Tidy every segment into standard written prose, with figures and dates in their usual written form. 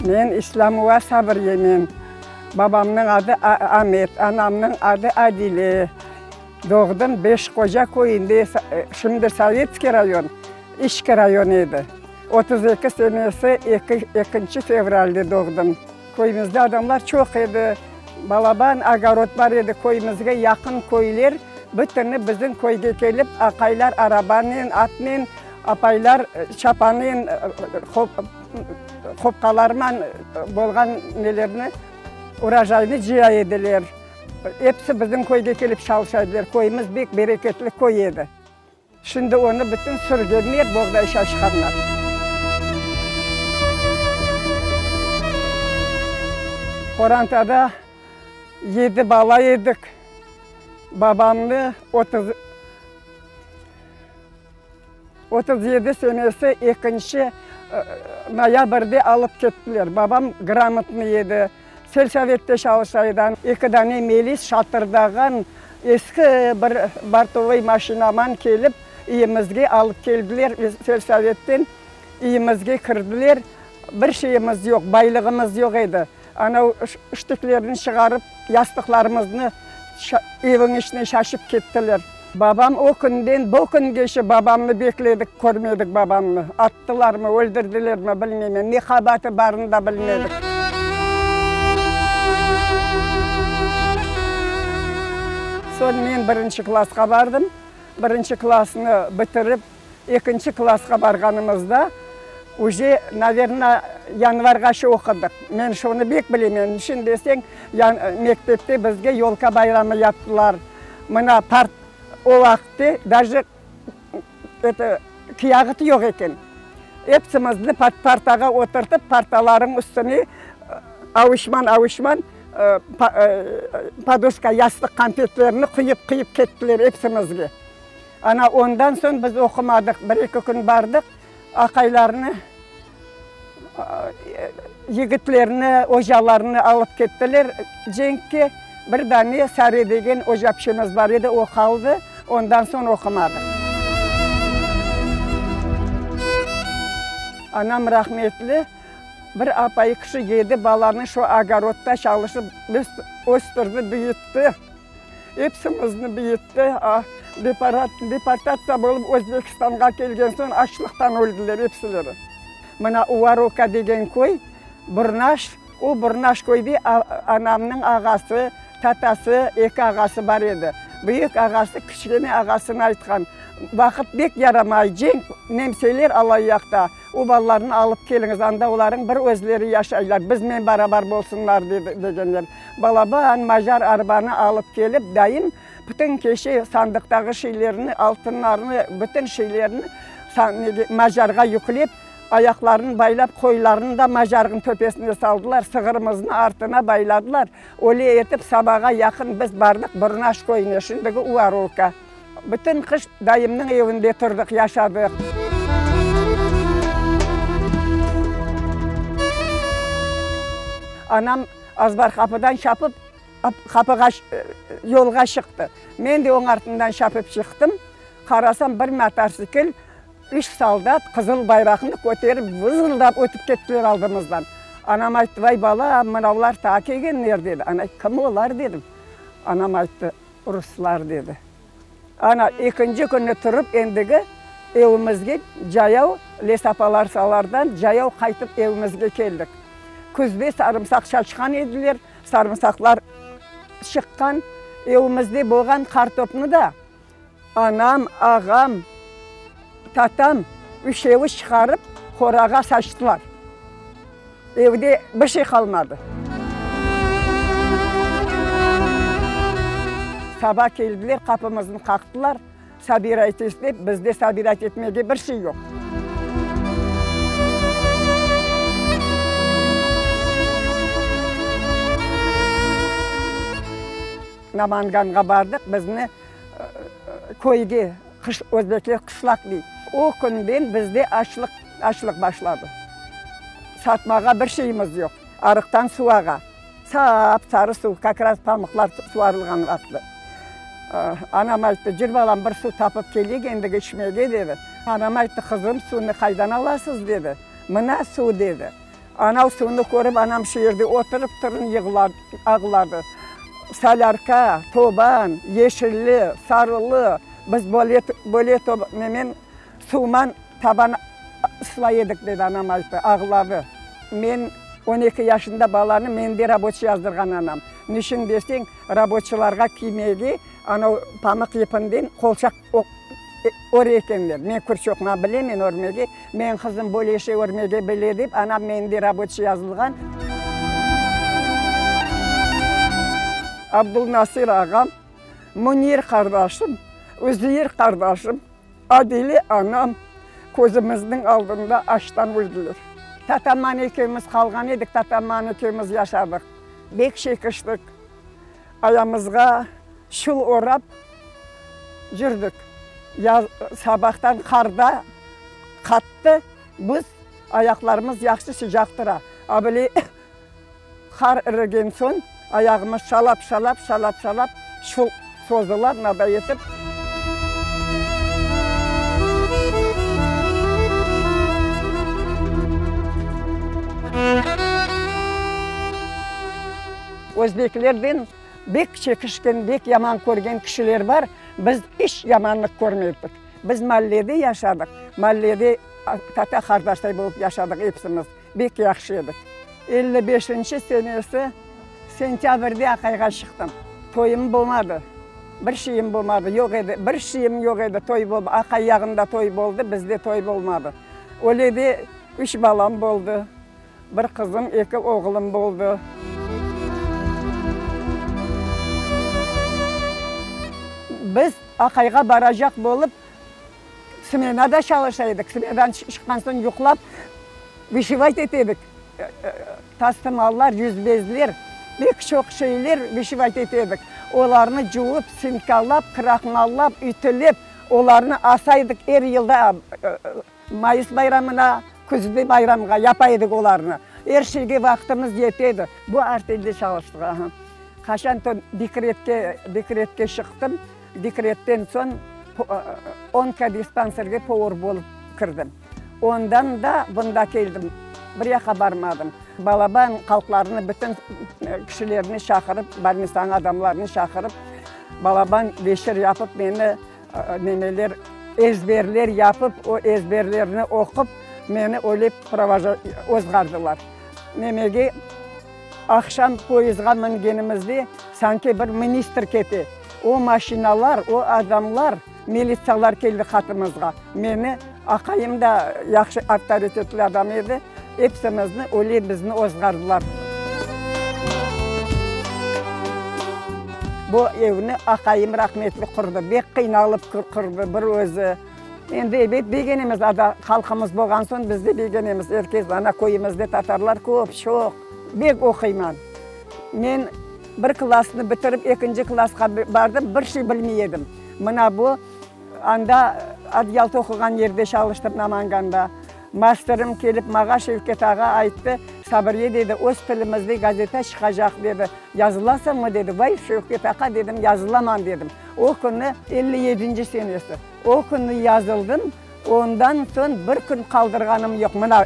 Men İslâmova Sabriyemen. Babamnıñ adı Amet, anamnıñ adı Adile. Doğdım Beş Qoca köyünde, şimdi Sovetskiy rayon, İçki rayon edi. 32 senesi ekinci fevralde doğdım. Köyümizde adamlar çoq edi. Balaban ogorod bar edi, köyümizge yaqın köyler bütüni bizim köyge kelip, aqaylar arabanen, atnen, apaylar çapanen, qopqalarman bolğan nelerni, urajaynı cıya ediler. Episi bizim köyge kelip çalışa ediler. Köyümiz bek bereketli köy edi. Şimdi onı bütün sürgenler, boğday şaşqanlar. Qorantada yedi bala edik. Babamnı 37 senesi ekinci noyabrde alıp kettiler. Babam gramotnıy edi, selsovette çalışa edi. Eki dane melis şatırdağan eski bir bortovoy maşinaman kelip, üyümizge alıp keldiler, selsovetten üyümizge kirdiler. Bir şeyimiz yoq, baylığımız yoq edi. Anav ştıklerini çıqarıp, yastıqlarımıznı evin içine şaşıp kettiler. Babam o künden bu küngeçe babamnı bekledik, körmedik babamnı. Attılarmı, öldürdilermi, bilmeymen, ne qabaatı barını da bilmedik. Soñ men birinci klassqa bardım. Birinci klassnı bitirip, Ekinci klassqa barğanımızda, uje, naverno, yanvarğaçı oqudıq. Men şunı bek bilemen, niçün deseñ, mektepte bizge yolka bayramı yaptılar. Mına, part, o vaqıtte daje, eto, kâğıt yoq eken. Epsimizni partağa oturtıp, partalarıñ üstüne avuşman-avuşman poduşka, yastıq konfetlerini quyıp-quyıp kettiler epsimizge. Ana, ondan soñ biz oqumadıq, bir-eki kün bardıq, aqaylarnı, yigitlerni, ocalarnı alıp kettiler cenkke. Bir dane Sare degen ocapçemiz bar edi, o qaldı, ondan soñ oqumadıq. Anam rahmetli, bir apayı kişi yedi balanı şu ogorodda çalışıp östürdi, büyütti. Epsimizni büyütti. Deportatsiya bolıp Özbekistanğa kelgen soñ açlıqtan öldiler epsileri. Mına Uvarovka degen köy, Burnaş, o Burnaş köyde anamnıñ ağası, tatası, eki ağası bar edi. Büyük ağası kiçkene ağasına aytqan, Vaqıt bek yaramay, cenk, nemseler alayyaqta, o balalarnı alıp keliñiz, anda olarıñ bir özleri yaşaylar, biznen barabar bolsunlar, degenler. Balaban macar arbanı alıp kelip, dayım bütün keşe sandıqtağı şeylerini, altınlarını, bütün şeylerini macarğa yüklep, ayaqlarını baylap, qoylarını da macarğın töpesine saldılar, sığırımıznı artına bayladılar. Öyle etip sabağa yaqın biz bardıq Burnaş köyüne, şimdiki Uvarovka. Bütün qış dayımnıñ evinde turdıq, yaşadıq. Anam azbar qapıdan çapıp, qapığa, yolğa çıqtı. Men de onıñ artından çapıp çıqtım. Qarasam, bir motosikl, üç soldat qızıl bayraqnı köterip, vızıldap ötip kettiler aldımızdan. Anam ayttı, Vay, balam, mınavlar taa kelgenler, dedi. Ana, kim olar, dedim. Anam ayttı. Ruslar, dedi. Ana, ekinci künü turıp endigi evimizge cayav lesopolarsalardan cayav qaytıp evimizge keldik. Küzde sarımsaq şaçqan ediler, sarımsaqlar çıqqan. Evimizde bolğan qartopnı da anam, ağam, tatam üçevi çıqarıp qorağa saçtılar. Evde bir şey qalmadı. Saba keldiler, qapımıznı qaqtılar, sobiraytes dep, bizde sobirat etmege bir şey yoq. Namanganğa bardıq, bizni köyge, özbekler qışlaq dey, o künden bizde açlıq, açlıq başladı. Satmağa bir şeyimiz yoq. Arıqtan suv ağa. Sap-sarı suv, kak raz pamıqlar suvarılğan vaqtı. Anam ayttı, cür balam, bir suv tapıp keleyik endigi içmege, dedi. Anam ayttı, qızım, suvnı qaydan alasız, dedi. Mına suv, dedi. Anav suvnı körip, anam şu yerde oturıp turın yığladı, ağladı. Solârka, toban, yeşilli, sarılı, biz böyle, böyle nemen suvman taban ıslay edik, dedi anam ayttı, ağladı. Men 12 yaşında balanı mende raboçiy yazdırğan anam. Niçün deseñ, raboçiylarğa kiymege anav pamıq ipinden qolçaq öre ekenler. Men kürçokma bilemen örmege, menim qızım böyle şey örmege bile dep, anam mende raboçiy yazılğan. Abdulnasir ağam, Münir qardaşım, Üzeyir qardaşım, Adile anam közümizniñ aldında açtan öldiler. Tatamman ekimiz qalğan edik, tatamman ekimiz yaşadıq. Bek çekiştik. Ayamızğa çul orap yürdik. Yaz, sabahtan qarda qattı, buz, ayaqlarımız yahşı sıcaq tura. A bile qar irigen soñ ayağımız şalap-şalap, şalap-şalap çul sozula, mınaday etip. Özbeklerden bek çekişken, bek yaman körgen kişiler bar, biz iç yamanlıq körmedik. Biz mallede yaşadıq, mallede tata-qardaşday bolıp yaşadıq epsimiz, bek yahşı edik. 55-nci senesi sentâbrde aqayğa çıqtım. Toyum bolmadı, bir şeyim bolmadı, yoq edi, bir şeyim yoq edi, toy aqay yağında toy boldı, bizde toy bolmadı. Öyle de üç balam boldı. Bir qızım, eki oğlum boldı. Biz aqayğa baracaq bolıp, smenada çalışa edik. Smenadan çıqqan soñ yuqlap, vışivayt ete edik. Tastımallar, yüzbezler, pek çoq şeyler vışivayt ete edik. Olarnı cuvıp, sinkalap, krahmallap, ütülep, olarnı asa edik er yılda. Mayıs bayramına, küzde bayramğa yapa edik olarnı. Er şeyge vaqtımız yete edi. Bu artelde çalıştıq, aha. Qaçan dekretke, dekretke çıqtım, dekretten soñ onkodispanserge povur bolıp kirdim. Ondan da bunda keldim, bir yaqqa barmadım. Balaban halqlarnı, bütün kişilerni çaqırıp, bolnitsanıñ adamlarını çaqırıp, balaban veçer yapıp meni Nemeler, ezberler yapıp, o ezberlerni oqup, meni öyle ozğardılar. Nemege, aqşam poyezdğa mingenimizde, sanki bir ministr kete. O maşinalar, o adamlar, militsalar keldi qatımızğa. Meni, aqayım da yahşı avtoritetli adam edi, epsimizni öyle bizni ozğardılar. Bu evni aqayım rahmetli qurdı, bek qıynalıp qurdı bir özü. Endi ebet begenemiz, ada halqımız bolğan soñ biz de begenemiz, er kes, ana köyümizde tatarlar köp, çoq. Bek oquyman. Men bir klassnı bitirip ekinci klassqa bardım, bir şey bilmey edim. Mına bu anda adyal toquğan yerde çalıştım Namanganda. Masterim kelip mağa, Şevket ağa ayttı, Sabriye, dedi, öz tilimizde gazeta çıqacaq, dedi, yazılasıñmı, dedi. Vay, Şevket aqa, dedim, yazılaman, dedim. O künü, elli yedinci senesi, o künü yazıldım, ondan soñ bir kün qaldırğanım yoq. Mına,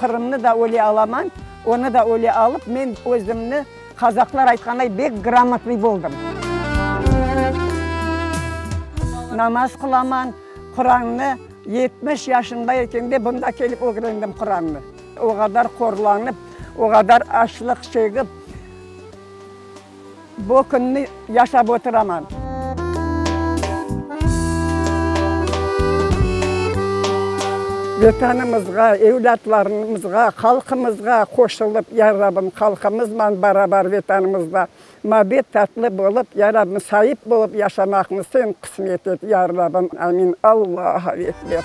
Qırımnı da öyle alaman, onı da öyle alıp, men özümni, qazaqlar aytqanday, bek gramotnıy boldım. Namaz qılaman, Qurannı 70 yaşında ekende bunda kelip ögrendim Qurannı. O qadar qorlanıp, o qadar açlıq çegip, bu künni yaşap oturaman. Vetanımızğa, evlâtlarımızğa, halqımızğa qoşulıp, ya Rabbim, halqımızman barabar Vetanımızda mabet tatlı bolıp, ya Rabbim, saip bolıp yaşamaqnı Sen qısmet et, ya Rabbim, amin. Allahu ekber.